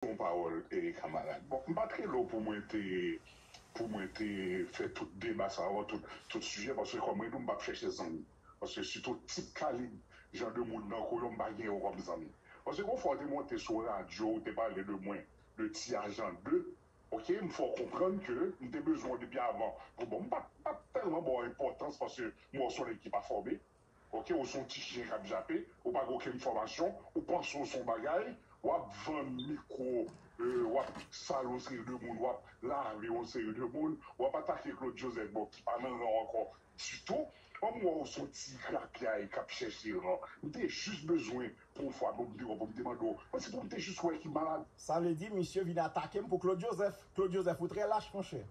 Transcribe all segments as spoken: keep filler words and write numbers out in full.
Yon pawòl, e, kamarad. Bon, m pa t rele w pou mwen te, pou mwen te fè tout deba sa yo, tout, tout sijè, paske kòm mwen di w, m p ap chèche zanmi. Paske sitou tip kalib jan de moun nan kou yo, m pa gen yo kòm zanmi. Paske gon fwa w te monte sou radyo, ou te pale de mwen, de ti ajan de, oke, m fè w konprann ke m te bezwen w depi avan. Bon, m pa, m pa tèlman ba w enpòtans paske m wè w se yon nèg ki pa fòme. Oke, ou se yon ti chen k ap jape, ou pa gen okenn fòmasyon, ou panse w se yon bagay, w ap vann mikwo, e, w ap sal yon seri de moun, w ap lave yon seri de moun, w ap atake Claude Joseph, bon, ki pa nan ran w ankò ditou. Ban m wè w se yon ti grapyay k ap chèche ran. M te jis bezwen pou yon fwa, bon, m te wè, pou m te mande w. Mwen, se pou m te jis wè ki malad. Sa vle di, misye vin atake m pou Claude Joseph. Claude Joseph, ou trè lach, monchè.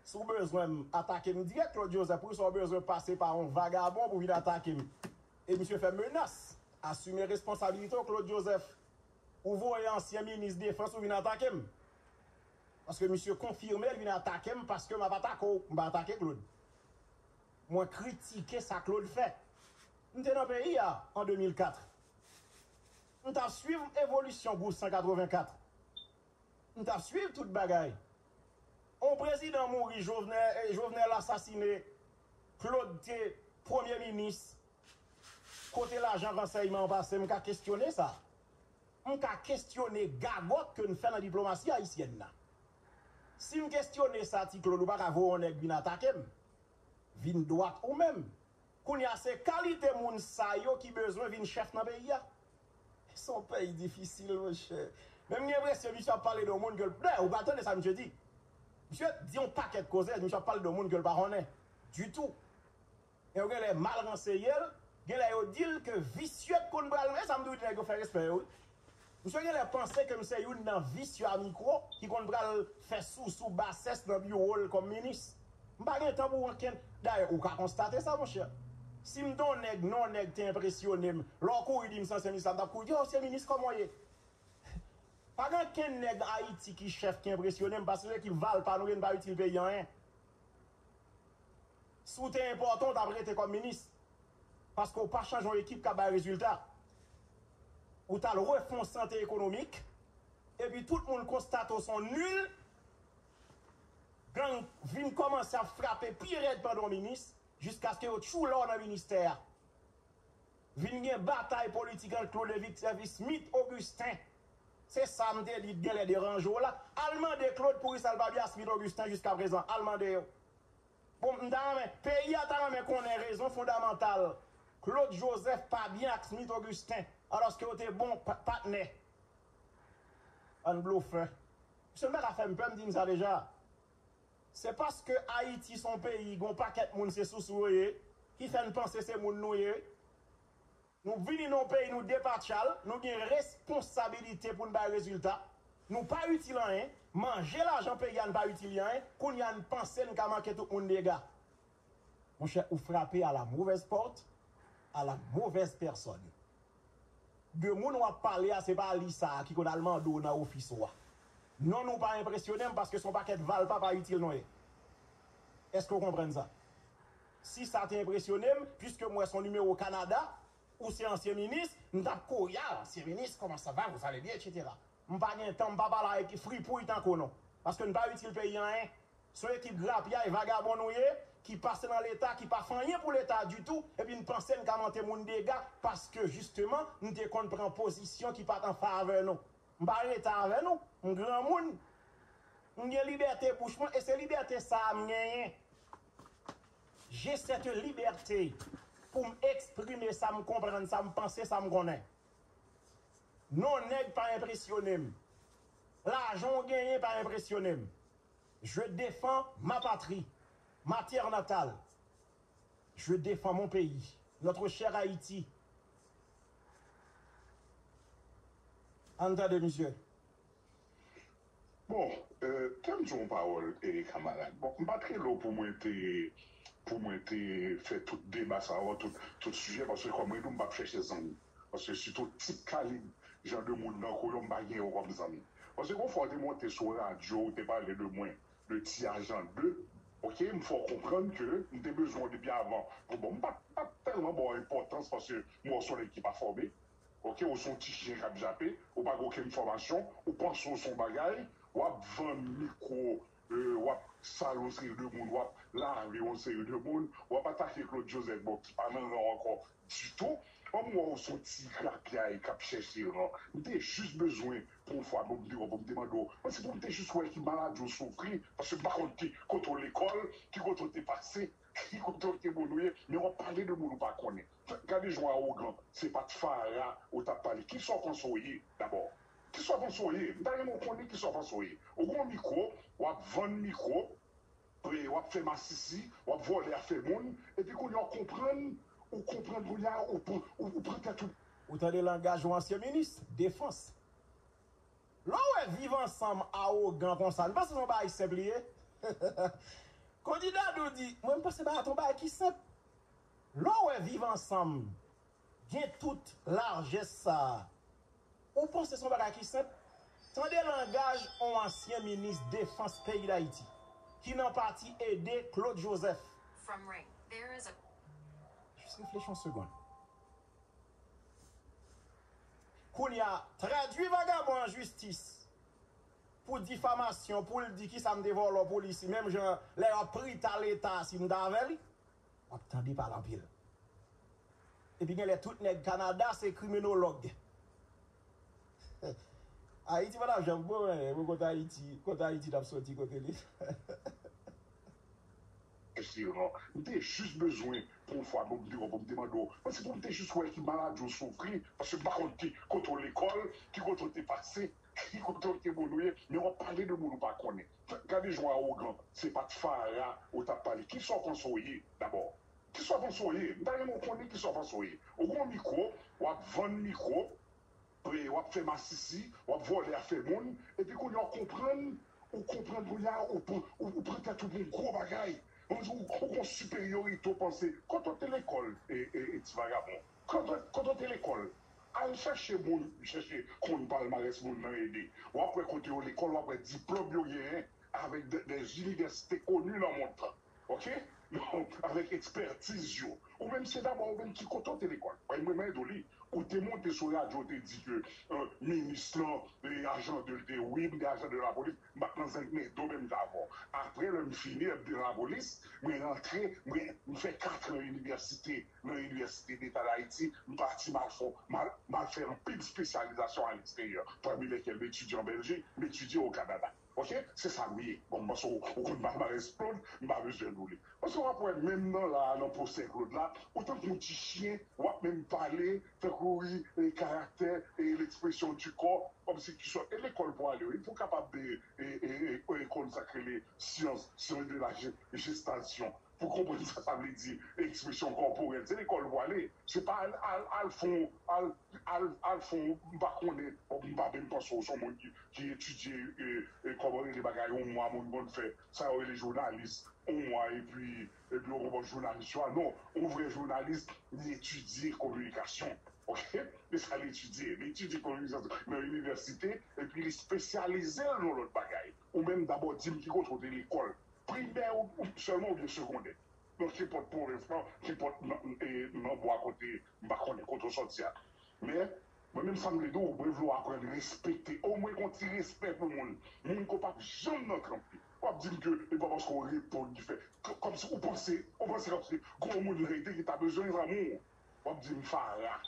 Si w bezwen m, atake m dirèk, Claude Joseph. Poukisa w bezwen pase pa yon vagabon pou vin atake m? E misye fè menas. Asime responsabilite w, Claude Joseph. Ou voye ansyen minis defans ou vin atake m. Paske misye konfime l vin atake m paske m ap atake w. M pa atake Claude. Mwen kritike sa Claude fè. M te nan peyi a an de mil kat. M t ap swiv evolisyon Gou san katrevenkat. M t ap swiv tout bagay. On prezidan mouri, Jovenel, eh, Jovenel asasine, Claude te premye minis. Kote lajan ransèyman an pase? M ka kestyone sa. M ka kestyone gagòt ke n fè nan diplomasi ayisyèn nan. Si m kestyone sa, Ti Claude, ou pa ka voye yon nèg vin atake m. Vin dwat ou menm. Kounye a, se kalite moun sa yo ki bezwen vin chèf nan peyi a. Se yon peyi difisil, monchè. Men m gen enpresyon misye ap pale de yon moun ke l, dayè, ou pral tande sa misye di. Misye di yon pakèt koze, misye ap pale de yon moun ke l pa konnen ditou. E yo genlè mal ranseye l, genlè yo di l ke visye k konn pral, men sa m toujou di nèg yo fè respè yo, wi. Misye genlè panse ke m se youn nan visye a mikwo ki konn pral fè sousou basès nan biwo l kòm minis. M pa gen tan pou okenn. Dayè, ou ka konstate sa, monchè. Si m te yon nèg, non, nèg te enpresyone m, lè w kouri di m se ansyen minis la, m t ap kouri di, "Oh, ansyen minis, kòman w ye?" Pa gen okenn nèg Ayiti ki chèf ki enpresyone m, paske se ki valpa nou ye, n pa itil peyi anyen. Si w te enpòtan, w t ap rete kòm minis. Paske w pa chanje yon ekip k ap bay rezilta. Ou t al refè yon sante ekonomik, epi tout moun konstate w se yon nil. Gang vin kòmanse ap frape pi rèd pandan w minis, jiskaske yo tchoule w nan ministè a. Vin gen batay politik ant Claude Victor epi Smith Augustin. Se sa m te di t genlè deranje w la. Al mande Claude poukisa l pa byen ak Smith Augustin jiskaprezan. Al mande yo. Bon, m ta renmen, peyi a ta renmen konnen rezon fondamantal Claude Joseph pa byen ak Smith Augustin, alòske yo te bon pa-, patnè. Bann blofè. Misye, m pa ka fè m pè, m di n sa deja. Se paske Ayiti se yon peyi, gen yon pakèt moun se sousou yo ye, ki fè n panse se moun nou ye. Nou vini nan yon peyi, nou depatcha l, nou gen responsabilite pou n bay rezilta. Nou pa itil anyen, manje lajan peyi a, n pa itil li anyen, kounye a n panse n ka manke tout moun dega. Monchè, ou frape à la mauvaise porte, à la mauvaise personne. De moun w ap pale a, se pa li sa a ki konn al mande w nan ofis ou a. Non, nou pa enpresyone m paske se yon pakèt valpa pa itil nou ye. Èske w konprann sa? Si sa te enpresyone m, piske m wè se yon nimewo Kanada, ou se ansyen minis, m t ap kouri, "Ah, ansyen minis, comment ça va, vous allez bien, et cetera." M pa gen tan, m pa pale avèk fripouy tankou w non. Paske n pa itil peyi anyen. Se yon ekip grapyay, vagabon nou ye, ki pase nan Leta, ki pa fè anyen pou Leta ditou, epi n panse n ka mante moun dega, paske jisteman, n te konn pran pozisyon ki pa t an favè nou. M pa rete avè nou, m granmoun. M gen libète bouch mwen, e se libète sa a m genyen. J'ai cette liberté pou m eksprime sa m konprann, sa m panse, sa m konnen. Non nèg pa enpresyone m. Lajan w genyen pa enpresyone m. Je défends ma patrie, ma terre natale. Je défends mon pays, notre cher Haïti. Ann tande misye. Bon, e, kè m di w yon pawòl, e, kamarad. Bon, m pa t rele w pou mwen te, pou mwen te fè tout deba sa yo, tout, tout sijè, paske kòm mwen di w, m p ap chèche zanmi. Paske sitou tip kalib jan de moun nan kou yo, m pa gen yo kòm zanmi. Paske gon fwa w te monte sou radyo, ou te pale de mwen, de ti ajan de. Oke, m fè w konprann ke m te bezwen w depi avan. Bon, bon, m pa, m pa tèlman ba w enpòtans paske m wè w se yon nèg ki pa fòme. Ok, ou se yon ti chen k ap jape, ou pa gen okenn fòmasyon, ou panse ou se yon bagay, w ap vann mikwo, euh, w ap sal yon seri de moun, w ap lave yon seri de moun, w ap atake Claude Joseph, bon, ki pa nan ran ankò ditou. Ban m wè w se yon ti grapyay k ap chèche ran. M te jis bezwen pou yon fwa, bon, m te wè, pou m te mande w. Mwen, se pou m te jis wè ki maladi w soufri, paske m pa konn ki kote w lekòl, ki kote w te pase, ki kote w te moun ou ye, men w ap pale de moun ou pa konnen. Gade jan w awogan, se pa t Farah ou t ap pale. Kisa w panse w ye, dabò? Kisa w panse w ye? M ta renmen w konnen kisa w panse w ye. Ou gen yon mikwo, w ap vann mikwo, e w ap fè masisi, w ap vòlè afè moun, epi kounye a w konprann, ou konprann kounye a, ou, pran- ou, ou pran tèt ou. Ou tande langaj yon ansyen minis defans. Lè w wè Viv Ansanm awogan konsa, nou panse se yon bagay senp li ye? Kandida Dadou di, mwen, m panse bagay la se yon bagay ki senp. Lè w wè Viv Ansanm gen tout lajès sa a, ou panse se yon bagay ki senp? Tande langaj yon ansyen minis defans peyi Dayiti, ki nan pati ede Claude Joseph. From Ray, there is a Jis reflechi yon segonn. Kounye a, tradui vagabon an jistis pou difamasyon, pou l di kisa m te vòlò pou li, si menm jan lè y ap prita Leta, si m t avè li, w ap tande pale anpil. Epi genlè tout nèg Kanada se kriminològ. Ayiti pa t ap janm bon, men, men kot Ayiti, kot Ayiti t ap soti kote li. Espirant. M te jis bezwen pou yon fwa, pou m te, pou m te mande w. Mwen, se pou m te jis wè ki maladi w soufri, paske m pa konn ki kote w lekòl, ki kote w te pase, ki kote w te moun ou ye, men w ap pale de moun ou pa konnen. Gade jan w awogan, se pa t Farah ou t ap pale. Kisa w panse w ye, dabò? Kisa w panse w ye? M ta renmen w konnen kisa w panse w ye. Ou gen yon mikwo, w ap vann mikwo, e w ap fè masisi, w ap vòlè afè moun, epi kounye a w konprann, ou konprann kounye a, ou, pran- ou, ou pran tèt ou pou yon gwo bagay. Ou, ou, ou gen yon siperyorite, w panse, kote w te lekòl, e, e, e ti vagabon? Kote, kote w te lekòl? Al chèche moun, chèche konn palmarès moun nan ede. W ap wè kote yo lekòl, w ap wè diplòm yo genyen avèk de, de inivèsite koni nan mond lan. Ok? Avèk ekspètiz yo. Ou menm, se dabò ou menm ki kote w te lekòl. Mwen, mwen, mwen di w li. Ou te monte sou radyo, ou te di ke, euh, minis lan, e ajan de l te, wi, m te ajan de lapolis, m pa t nan zennmendo menm jan avè w. Apre, lè m fini, m te nan lapolis, mwen rantre, mwen, m fè kat an inivèsite, nan Inivèsite Deta Dayiti, m pati m al fè, m al, m al fè anpil espesyalizasyon alegzeryè, pami lèkèl m etidye an Bèljik, m etidye o Kanada. Ok? Se sa m ye. Bon, m panse w, ou konn palmarès Claude, m pa bezwen di w li. Paske w ap wè, menm nan la a, nan pwosè Claude la, ou tankou yon ti chen, w ap menm pale, fè kouri, e, karaktè, e, l'expression du corps, kòmsi ki sòt. E lekòl pou ale, wi, pou kapab, e, e, e, e, e, konn sa k rele syans, science de la gestation. Pou konprann sa sa vle di ekspresyon kòporèl. Se lekòl pou ale. Se pa al, al, al fon, al, al, al fon, m pa konnen, m pa menm panse w se yon moun ki, ki etidye, e, e, kòman rele bagay, yon mwa moun konn fè, sa yo rele jounalis, yon mwa, epi, epi w konprann jounalis yo a. Non, yon vrè jounalis, li etidye kominikasyon. Ok? Se sa li etidye. Li etidye kominikasyon nan inivèsite, epi li espesyalize l nan lòt bagay. Ou menm, dabò di m ki kote w te lekòl. Primè ou, ou sèlman oubyen segondè. Donk, kenpòt pwovens lan, kenpòt nan, e, nan bwa kote, m pa konnen kote w sòti a. Men, mwen menm sa m vle di w, mwen vle w aprann respekte. Omwen gen yon ti respè pou moun. Moun ke w p ap janm nan tranp li. W ap di m ke e pa paske w reponn ki fè. K- Kòmsi ou panse, ou panse kòmsi gen yon moun nan ede ki ta bezwen zanmi w. W ap di m Farah.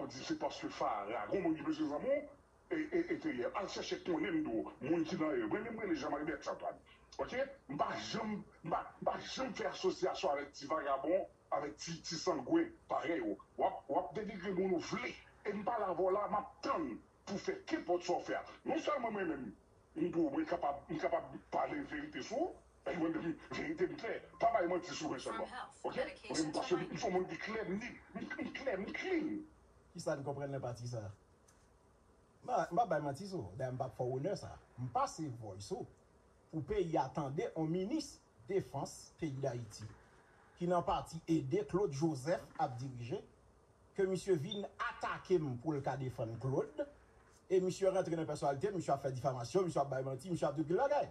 W ap di se paske Farah. Gen yon moun ki bezwen zanmi w, e, e, e te yè. Al chèche konnen m di w, moun ki nan yo. Mwen menm, mwen rele Jean Marie Bertrand Antoine. Ok? M pa janm, m pa, m pa janm fè asosyasyon avèk ti vagabon, avèk ti, ti sangwen parèy ou. W ap, w ap denigre moun ou vle. E m pa la vòla, m ap tann pou fè kenpòt sa w fè a. Non sèlman mwen menm, m di w, mwen kapab, m kapab pale verite sou ou, e mwen menm, verite m klè. Pa bay manti sou mwen sèlman. Ok? Mwen menm, paske m se yon moun ki klè, m ni, m, m klè, m clean. Kisa n konprann nan pati sa a? M pa, m pa bay manti sou ou. Dayè, m p ap fè w onè sa. M pase voice ou pou peyi a tande yon minis defans peyi Dayiti, ki nan pati ede Claude Joseph ap dirije, ke misye vin atake m pou l ka defann Claude, e misye rantre nan pèsonalite m, misye ap fè difamasyon, misye ap bay manti, misye ap di pil bagay.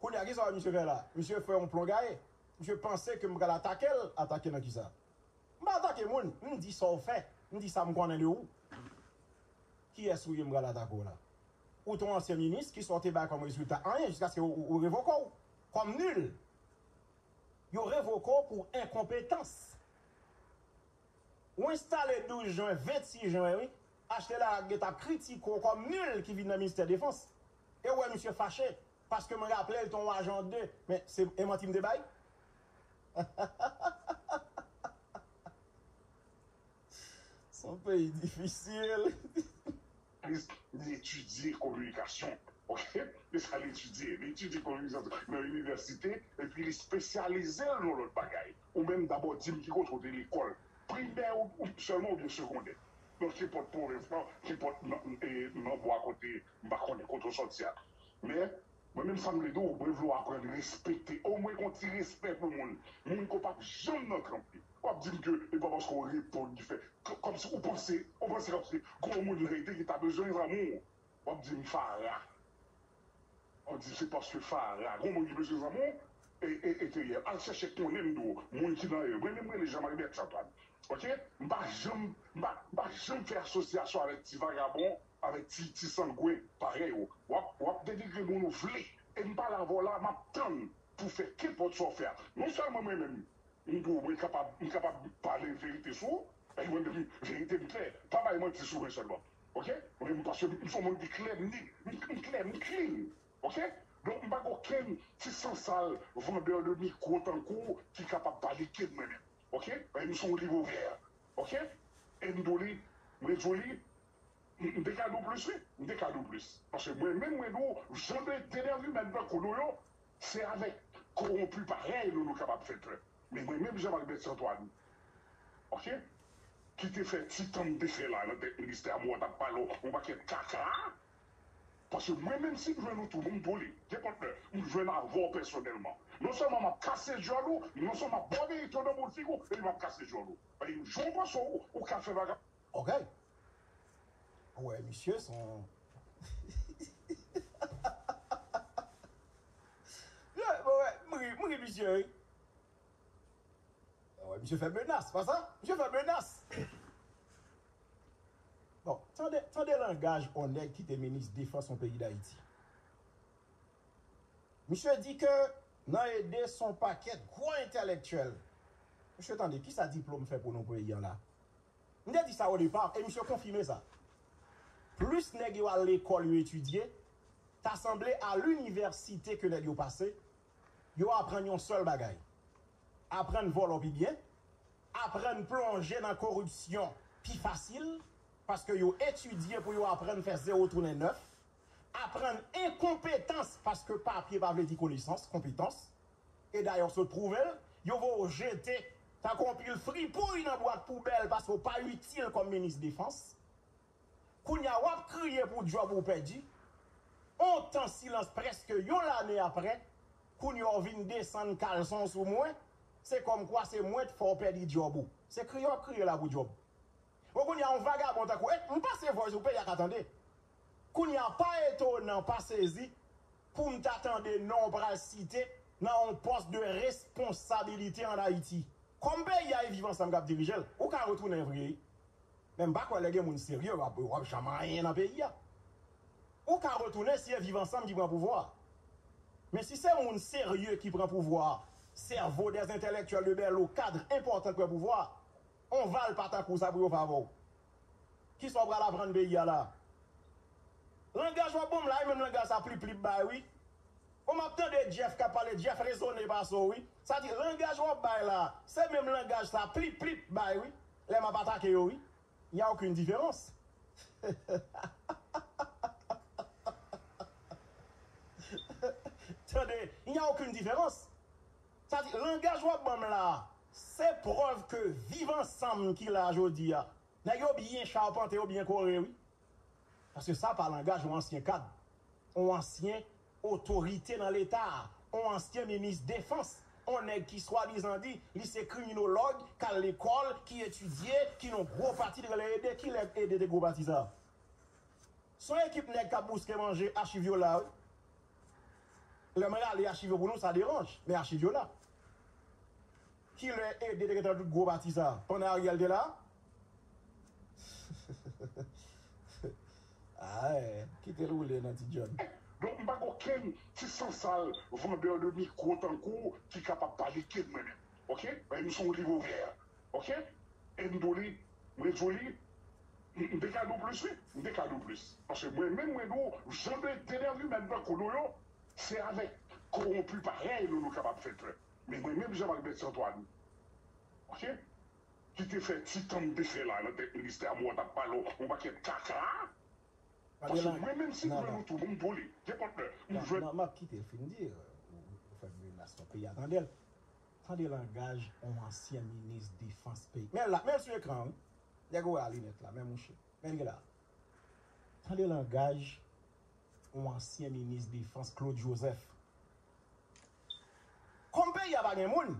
Kounye a, kisa w wè misye fè la? Misye fè yon plon gaye. Misye panse ke m pral atake l, atake nan kisa? M pa atake moun, m di sa w fè. M di sa m konnen de ou. Kiyès ou ye m pral atake w la? Ou te yon ansyen minis, kisa w te bay kòm rezilta? Anyen, jiskaske ou, ou, ou revoke w kòm nil. Yo revoke w pou enkonpetans. Ou enstale douz jen, vennsis jen, wi. Achte Larak gen t ap kritike w kòm nil ki vin nan ministè defans. E w wè misye fache, paske mwen raple l te yon ajan de. Men se e manti m te bay? Se yon peyi difisil. Li etidye kominikasyon. Ok? Se sa li etidye. Li etidye kominikasyon nan inivèsite, epi li espesyalize l nan lòt bagay. Ou menm dabò di m ki kote w te lekòl. Primè ou, ou sèlman oubyen segondè? Nan kenpòt pwovens lan, kenpòt nan, e, nan bwa kote m pa konnen kote w sòti a. Men, mwen menm sa m vle di w, mwen vle w aprann respekte. Omwen gon ti respè pou moun. Moun ke w p ap janm nan tranp li. W ap di m ke e pa paske w reponn ki fè. Kòmsi ou panse, ou panse kòmsi gon moun nan ete ki ta bezwen zanmi w. W ap di m Farah. W ap di se paske Farah. Gon moun ki bezwen zanmi w, e, e, e te yè. Al chèche konnen m di w, moun ki nan erè. Mwen menm m rele Jean Marie Bertrand Antoine. Ok? M pa janm, m pa, m pa janm fè asosyasyon avèk ti vagabon, avèk ti, ti sangwen parèy ou. W ap, w ap denigre moun ou vle. E m pale avè w la, m ap tann pou fè kenpòt sa w fè a. Non sèlman mwen menm, m di w, mwen kapab, m kapab pale verite sou ou, e mwen menm, verite m klè. Pa bay manti sou mwen sèlman. Ok? Mwen menm, paske m se yon moun ki klè, m ni, m, m klè, m clean. Ok? Donk, m pa gen okenn ti sansal, vandè de mikwo tankou w ki kapab palike m mwen menm. Ok? E m se yon liv ouvè. Ok? E m di w li, mwen di w li, m, m te ka di w plis, wi. M te ka di w plis. Paske mwen menm, mwen di w, jan de, de lèzimèn tankou nou yo, se avèk kowonpi parèy nou, nou kapab fè pè. Men mwen menm, Jean Marie Bertrand Antoine, ok, ki te fè ti tan m te fè la nan tèt ministè a, mwen t ap pale w yon pakèt kaka, paske mwen menm si m jwenn ou tou, bon, m di w li, kenpòt lè, m jwenn avè w pèsonèlman. Non sèlman m ap kase djòl ou, non sèlman m ap ba w verite w nan boul figi w, epi m ap kase djòl ou. Paske jan w panse w, ou ka fè bagay. Ok. Ou wè, misye se yon Yeah, bon, wè, m ri, m ri misye, wi. Wè, misye fè menas, pa sa? Misye fè menas. Bon, tande, tande langaj yon nèg ki te minis defans yon peyi Dayiti. Misye di ke nan ede se yon pakèt gwo entèlektyèl. Mesye, tande, kisa diplòm fè pou nou peyi an la? M te di sa o depa, e misye konfime sa. Plis nèg yo al lekòl, yo etidye, ta sanble a linivèsite ke nèg yo pase, yo aprann yon sèl bagay. Aprann vòlò pi byen, aprann plonje nan koripsyon pi fasil, paske yo etidye pou yo aprann fè zewo tounen nèf, aprann enkonpetans, paske papye pa vle di konesans, konpetans. E dayè, sot pwouve l, yo voye w jete tankou yon pil fripouy nan bwat poubèl paske w pa itil kòm minis defans. Kounye a, w ap kriye pou djòb ou pèdi. On tan silans prèske yon lane aprè, kounye a w vin desann kalson sou mwen, se kòmkwa se mwen t fè w pèdi djòb ou. Se kriye w ap kriye la pou djòb. Bon, kounye a, yon vagabon tankou, e, m pase voice ou, peyi a ka tande. Kounye a, pa etonan, pa sezi pou m ta tande non w pral site nan yon pòs de responsabilite ann Ayiti. Kòm peyi a e Viv Ansanm k ap dirije l, ou ka retounen vre wi. Men m pa kwè lè gen moun serye, w ap, w ap janm anyen nan peyi a. Ou ka retounen si e Viv Ansanm ki pran pouvwa a. Men si se moun serye ki pran pouvwa a, sèvo, des intellectuels de Bèlo, kad enpòtan k pran pouvwa a, on valpa tankou sa pou yo fè avè w. Kisa w pral aprann peyi a la? Langaj w ap ban m la, e menm langaj sa plip plip bay wi. Bon, m ap tande Jeff k ap pale, Jeff rezone pase w wi. Sa di, langaj w ap bay la, se menm langaj sa plip plip bay wi. Lè m ap atake yo wi. Il n'y a aucune différence. Tande, il n'y a aucune différence. Sa di, langaj w ap ban m la, se prèv ke Viv Ansanm ki la jodi a, nèg yo byen chapante, yo byen kore wi. Paske sa pa langaj yon ansyen kad, yon ansyen otorite nan Leta a, yon ansyen minis defans, yon nèg ki swadizan di li se kriminològ, k al lekòl, ki etidye, ki nan gwo pati te rele ede. Kilè ede te gwo pati sa? Se yon ekip nèg k ap bouske manje achiv yo la wi. Lè m rale achiv yo pou nou, sa deranj, men achiv yo la. Kilè ede te gentan tout gwo pati sa? Pandan Ariel te la? Ah, kite l woule nan ti John. Donk, m pa gen okenn ti sansal vandè de mikwo tankou w ki kapab pale ke mwen menm. Oke? Paske m se yon liv ouvè. Oke? E m di w li, mwen di w li, m te ka di w plis, wi. M te ka di w plis. Paske mwen menm, mwen di w, jan de denergimen tankou nou yo, se avèk kowonpi parèy nou, nou kapab fè trèt. Men mwen menm, Jean Marc Bertier Antoine, oke? Ki te fè ti tan m te fè la nan tèt ministè a, mwen t ap pale w yon pakèt kaka. Paske mwen menm si m jwenn ou tou, m di w li. Gen pòt lè m jwenn. Non, m ap kite l fin di, ou fè m menas nan peyi a, tande l. Tande langaj yon ansyen minis defans peyi. Men l la, men l sou ekran, wi. Nèg ou wè a linèt la, men mouche. Men l gen la. Tande langaj yon ansyen minis defans Claude Joseph. Kòm peyi a pa gen moun,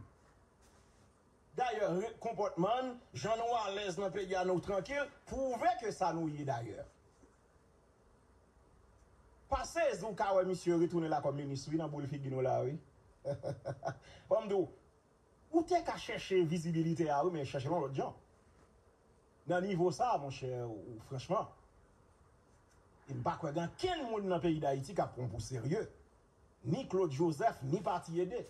dayè, re- konpòtman n, jan nou alèz nan peyi a, nou trankil, pwouve ke sa nou ye dayè. Pa sezi w ka wè misye retounen la kòm minis, wi, nan boul figi nou la, wi. Ban m di w, ou te ka chèche vizibilite a, wi, men chèche l yon lòt jan. Nan nivo sa, monchè, ou, franchman, e m pa kwè gen ankenn moun nan peyi Dayiti k ap pran w pou serye. Ni Claude Joseph, ni pati ede.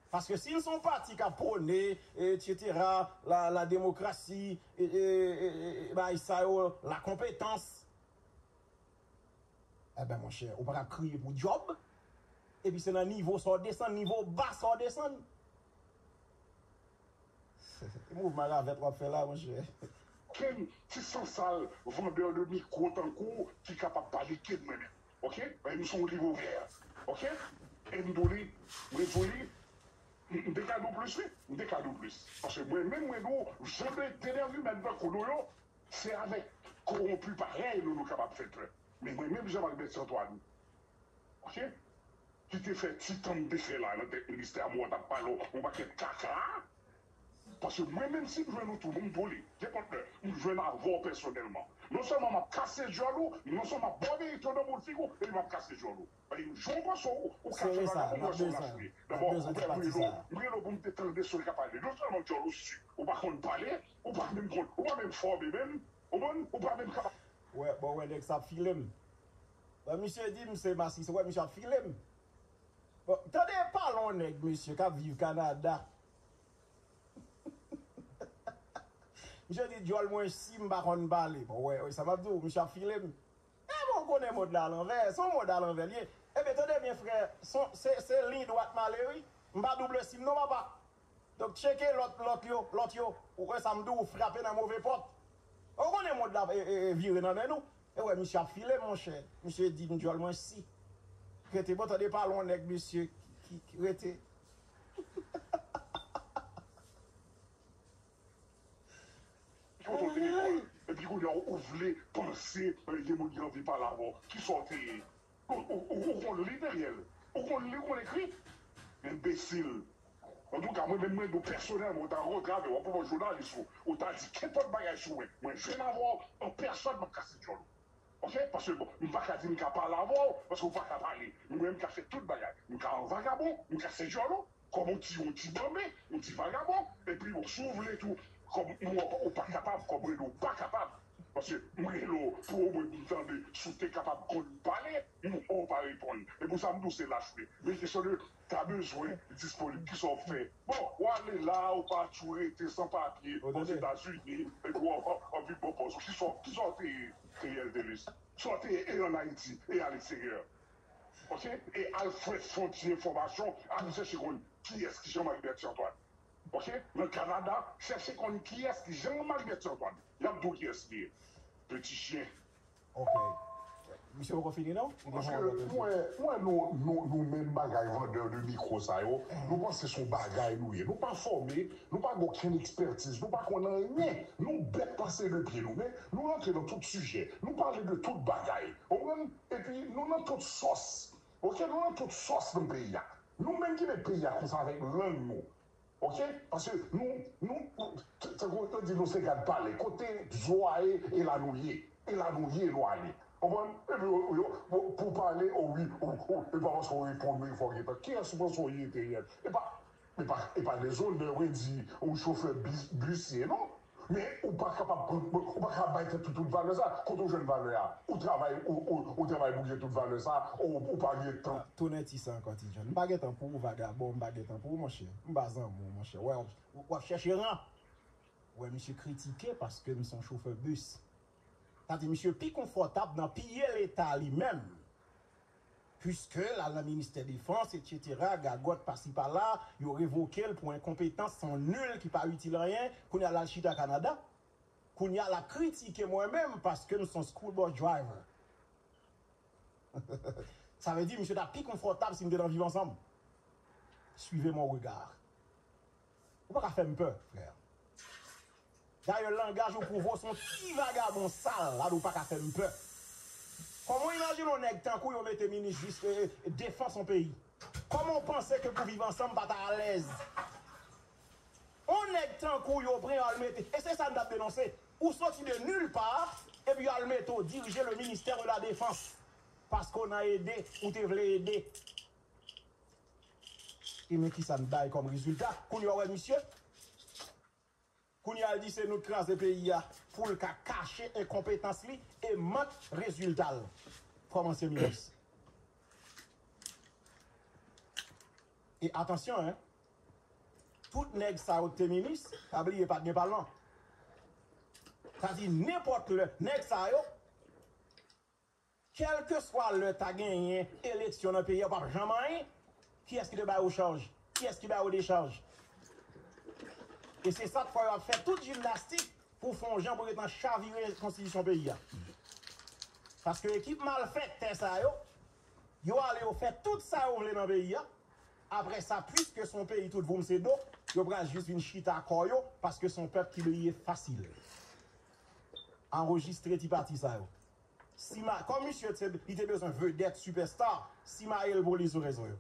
Paske si n se yon pati k ap pwone, etsetera, la, la demokrasi, e, e, e, e, bagay sa yo, la konpetans, enben, monchè, ou pa ka kriye pou djòb, epi se nan nivo sa w desann, nivo ba sa w desann. Mouvman ravèt w ap fè la, monchè. Kenn ti sansal vandè de mikwo tankou w ki kapab pale ke mwen menm. Oke? Paske m se yon liv ouvè. Oke? E m di w li, mwen di w li, m te ka di w plis, wi. M te ka di w plis. Paske mwen menm, mwen di w, jan de denergimen tankou nou yo, se avèk kowonpi parèy nou, nou kapab fè trèt. Men mwen menm, Jean Marc Bertier Antoine, oke? Ki te fè ti tan m te fè la nan tèt ministè a, mwen t ap pale w yon pakèt kaka. Paske mwen menm si m jwenn ou tou, m di w li, gen pòt lè, m jwenn avè w pèsonèlman. Non sèlman m ap kase djòl ou, non sèlman m ap ba w verite w nan boul figi w, epi m ap kase djòl ou. Paske jan w panse w, ou ka fè bagay, ou wè se yon lachwe. Dabò, ou wè m rele w, m rele w pou m te tande sa w ka pale. Non sèlman djòl ou sik, ou pa konn pale, ou pa menm konn, ou pa menm fòme menm, ou konprann, ou pa menm kapab. Wè, bon, wè nèg sa ap file m. Bon, misye di m se masisi, wè misye ap file m. Bon, tande pale yon nèg, mesye, k ap viv Kanada. Misye di, djòl mwen si m pa konn pale. Bon, wè, wè, sa m ap di w, misye ap file m. E bon, ou konnen mond la alanvè, se yon mond alanvè l ye. Ebyen, tande byen, frè, se, se liy dwat m ale, wi. M pa double sim non, papa. Donk, tcheke lòt, lòt yo, lòt yo. Ou wè sa m di w, ou frape nan move pòt. Ou konnen mond la, e, e, e, vire nan men nou. E wè, misye ap file, monchè. Misye di m djòl mwen si. Rete, bon, tande pale yon nèg, mesye, ki, ki, ki rete. Ki kote w te lekòl? Epi kounye a, ou vle panse, e, gen moun ki anvi pale avè w. Kisa w te ye? Ou, ou, ou, ou konn li, Teriel? Ou konn li, ou konn ekri? Enbesil. Antouka, mwen menm, mwen di w pèsonèlman, ou ta rankontre avè w, w ap pran jounalis ou, ou ta di kenpòt bagay sou mwen. Mwen jwenn avè w an pèsòn, m ap kase djòl ou. Oke? Paske, bon, m pa ka di m ka pale avè w, paske ou pa ka pale. Men mwen, m ka fè tout bagay. M ka yon vagabon, m kase djòl ou, kòm yon ti, yon ti banbe, yon ti vagabon. Epi, bon, si w vle tou, kòm m wè ou pa kapab, kòm mwen di w pa kapab. Paske m rele w pou omwen m tande si w te kapab konn pale, m wè w pa reponn. E pou sa m di w se lachwe. Men kesyon de ta bezwen disponib, kisa w fè? Bon, w ale la, ou pa tjou rete san papye Ozetazini, epi w ap, w ap, w ap viv bò pòz ou. Kisa w, kisa w te ye, Teriel Delus? Sa w te ye e ann Ayiti, e alegzeryè. Oke? E al fè fon ti enfòmasyon, al chèche konn kiyès ki Jean Marc Bertier Antoine. Oke? Nan Kanada, chèche konn kiyès ki Jean Marc Bertier Antoine. Y ap di w kiyès li ye. Peti chen. Oke. Misye poko fini non? Paske mwen, mwen nou, nou, nou menm bagay vandè de mikwo sa yo, nou panse se yon bagay nou ye. Nou pa fòme, nou pa gen okenn ekspètiz, nou pa konn anyen. Nou bèt pase de pye nou, men nou rantre nan tout sijè. Nou pale de tout bagay. Ou konprann? Epi nou nan tout sòs. Oke, nou nan tout sòs nan peyi a. Nou menm ki met peyi a konsa avèk lang nou. Oke? Paske nou, nou, tankou yo di nou se gad pale. Kote zo a ye, e la nou ye. E la nou ye, nou ale. Konprann? Epi yo, yo, pou, pou pale, o wi, o, o, e pa paske w reponn mwen, fòk yo ta. Kiyès ou panse w ye, Teriel? E pa, e pa, e pa dezonè, wi, di, ou chofè bis, bis ye, non? Men ou pa kapab pran, ou pa kapab bay tèt ou tout valè sa. Kote w jwenn valè a? Ou travay, ou, ou, ou travay pou gen tout valè sa, ou, ou pa gen tan. Tounen ti sa ankò, ti John. M pa gen tan pou ou, vagabon, m pa gen tan pou ou, monchè. M pa zanmi w, monchè. Wè, w, w ap chèche ran. Wè, misye kritike paske m se yon chofè bis. Sa di misye pi konfòtab nan piye Leta li menm. Piske l al nan ministè defans, etsetera, gagòt pasi pala, yo revoke l pou enkonpetans, se yon nil ki pa itil anyen, kounye a l al chita Kanada. Kounye a l ap kritike mwen menm paske m se yon school bus driver. Sa vle di misye t ap pi konfòtab si m te nan Viv Ansanm. Suivez mon regard. Ou pa ka fè m pè, frè. Dayè, langaj ou pwouve w se yon ti vagabon sal, la, ou pa ka fè m pè. Kòman w imajine yon nèg tankou w yo mete minis jis, eh, eh, defans yon peyi? Kòman w panse ke pou Viv Ansanm pa ta alèz? Yon nèg tankou w yo pran, yo al mete, e se sa n t ap denonse. Ou soti de nil pa, epi yo al mete w dirije le ministère de la défense. Paske w nan ede, ou te vle ede. E men kisa n bay kòm rezilta? Kounye a w wè misye? Kounye a l di se nou t kraze peyi a pou l ka kache enkonpetans li e mank rezilta l kòm ansyen minis. E atansyon, en, tout nèg sa yo k te minis, pa bliye pa t gen palman. Sa di nenpòt lè, nèg sa yo, kèlkeswa lè ta genyen eleksyon nan peyi a, w p ap janm anyen. Kiyès ki te ba yo chaj? Kiyès ki ba yo dechaj? E se sa k fè yo ap fè tout jimnastik pou fè yon jan pou yo gentan chavire konstitisyon peyi a. Paske ekip malfektè sa yo, yo ale yo fè tout sa yo vle nan peyi a. Apre sa, piske se yon peyi tout voum se do, yo pral jis vin chita kò yo, paske se yon pèp ki bliye fasil. Anrejistre ti pati sa yo. Sima, kòm misye te, li te bezwen vedèt, sipèsta, simaye l pou li sou rezo yo.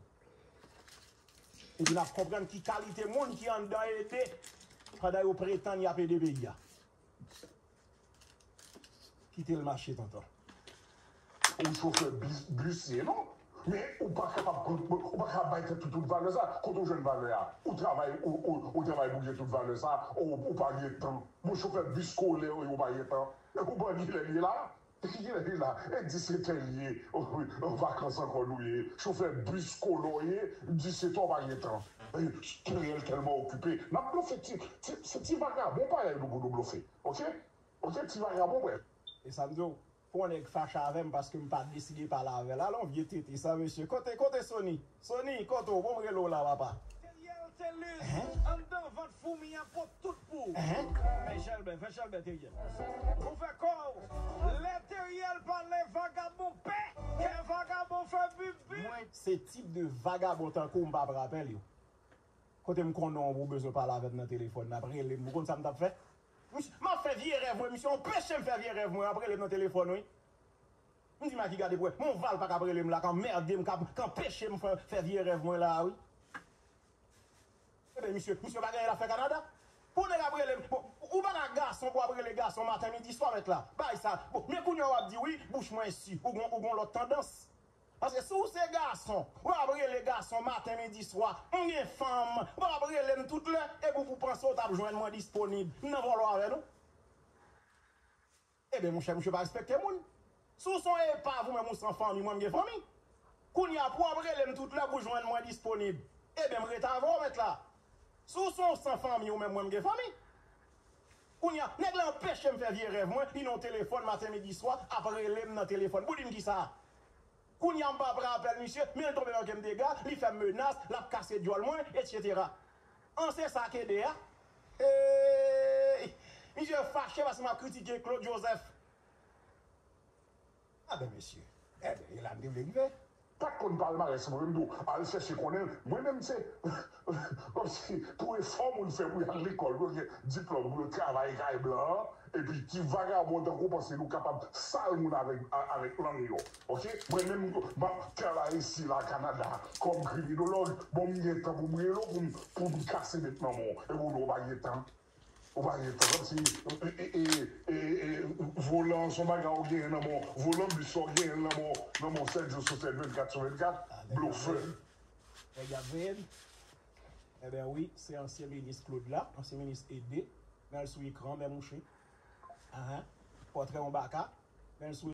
Epi n ap konprann ki kalite moun ki anndan ede, pandan yo pretann y ap ede peyi a. Kite l mache, tonton. Ou chofè bis, bis ye, non? Men ou pa kapab pran, ou pa kapab bay tèt ou tout valè sa. Kote w jwenn valè a? Ou travay, ou, ou, ou travay pou gen tout valè sa, ou, ou pa gen tan. Bon, chofè bis skolè yo, ou pa gen tan. E ou pa gen lè li la? Kilè li la? E disèt è l ye. Vakans ankò nou ye. Chofè bis skolè w ye, disèt è w pa gen tan. Kerèl tèlman okipe. N ap blofe ti, ti, se ti vagabon parèy nou pou nou blofe. Oke? Oke, ti vagabon, brèf. E sa m di w, pou yon nèg fache avè m paske m pa deside pale avè l. Alon vye tete sa, mesye. Kote, kote Sony? Sony, kote w? Bon, m rele w la, papa. Teriel Telus, anndan vant foumi an pot tout pou ou. Fè chèlbè, fè chèlbè, Teriel. Ou fè kò w. Lè Teriel pale, vagabon pè. Kè vagabon fè bibi. Mwen, se tip de vagabon tankou w m pa pran apèl yo. Kote m konnen w bezwen pale avè m nan telefòn, n ap rele m. Ou konn sa m t ap fè? Misye, m ap fè vye rèv mwen, misye anpeche m fè vye rèv mwen, ap rele m nan telefòn, wi. M di Maki gade pou wè, men yon val pa ka ap rele m la, k anmède m, k ap, k anpeche m fè, fè vye rèv mwen la, wi. Ebyen, misye, misye pa gen anyen l ap fè Kanada. Pou nèg ap rele m, bon, ou pa ka gason pou ap rele gason maten, midi, swa, mèt la. Bagay sa, bon, men kounye a w ap di, wi, bouch mwen si, ou gon, ou gon lòt tandans. Paske si w se gason, w ap rele gason maten, midi, swa, m gen fanm, w ap rele m tout lè, epi w pou panse w t ap jwenn mwen disponib. M nan vòlò avè nou? Ebyen, monchè, misye pa respekte moun. Si w se yon epav, ou menm ou san fanmi, mwen m gen fanmi. Kounye a, pou w ap rele m tout lè pou jwenn mwen disponib, ebyen, m ret avè w, mèt la. Si w se yon san fanmi, ou menm mwen m gen fanmi. Kounye a, nèg la anpeche m fè vye rèv mwen, li nan yon telefòn maten, midi, swa, ap rele m nan telefòn. Pou di m kisa? Kounye a m pa pran apèl misye, men l tonbe nan ken m dega, li fè m menas, l ap kase djòl mwen, etsetera. An se sa k ede a? Hey! Misye fache paske m ap kritike Claude Joseph. Aben mesye, enben, e la m te vle rive. Pa t konn palmarès mwen, m di w, al chèche konnen l. Mwen menm se, kòmsi, pou efò moun fè pou y al lekòl, pou yo gen diplòm, pou yo travay kay blan an, epi ti vagabon tankou w panse nou kapab sal moun avèk, a-, avèk lang yo. Oke? Mwen menm, m ap travay isi la, Kanada, kòm kriminològ. Bon, m gen tan pou m rele w, pou m, pou m kase met nan men w. Epi w di w pa gen tan. Ou pa gen tan. Kòmsi, e, e, e, e, e, volan, se yon bagay w genyen nan men w. Volan bis, w genyen l nan men w, nan men w sèt jou sou sèt, vennkat sou vennkat. Blofè. Nèg y ap veye m. Enben wi, se ansyen minis Claude la, ansyen minis Ede. Men l sou ekran, men mouche. Ahan. Pòtrè yon baka. Men l sou